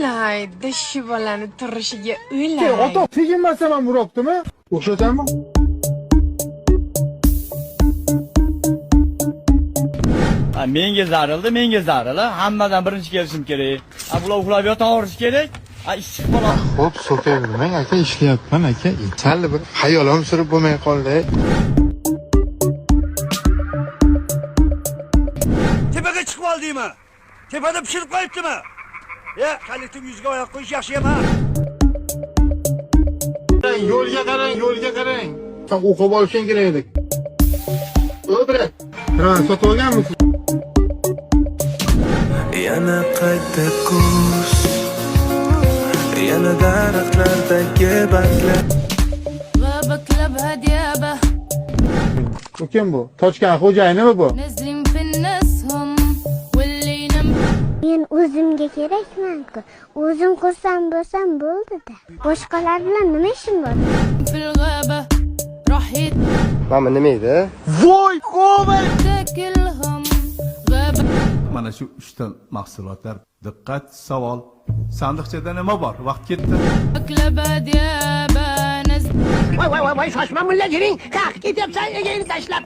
O'lay, shu bolani turishiga o'lay. Ota, teginmasam ham uribdimi? O'xshatanmi? Ha, menga zarildi, menga zaril. Hammadan birinchi kelishim kerak. Ha, bular uxlab yotaverishi kerak. Ha, ish chiqib qoladi. Xo'p, so'kayvermang aka, ishlayapman aka. Sal bir hayolim surib bo'lmay qoldi. Tepaga chiqib oldingmi? Tepada pishirib qo'yibdimi? E, kollektiv yuziga oyoq qo'yish yaxshi emas. Yo'lga qarang, yo'lga qarang. Sen o'qib olishing kerak edi. O'bra. Ha, sotib olganmisiz? Yana qayta kuz, yana daraxtlardagi barglar. غابة كلابها ديابة. Bu kim bu? Tochkan xo'jayinimi bu? نازلين في الناس هم واللي ينام. Men o'zimga kerakman-ku. O'zim xursand bo'lsam bo'ldi-da. Boshqalar bilan nima ishim bor? في الغابة راح Mana nima edi? يتاكلهم غابة. Mana shu uchta mahsulotlar. Diqqat, savol. Sandiqchada nima bor? Vaqt ketdi. كلابها ديابة نازلين Voy voy voy voy, shoshma mulla, jiring. Qaq ketyapsan, egangni tashlab.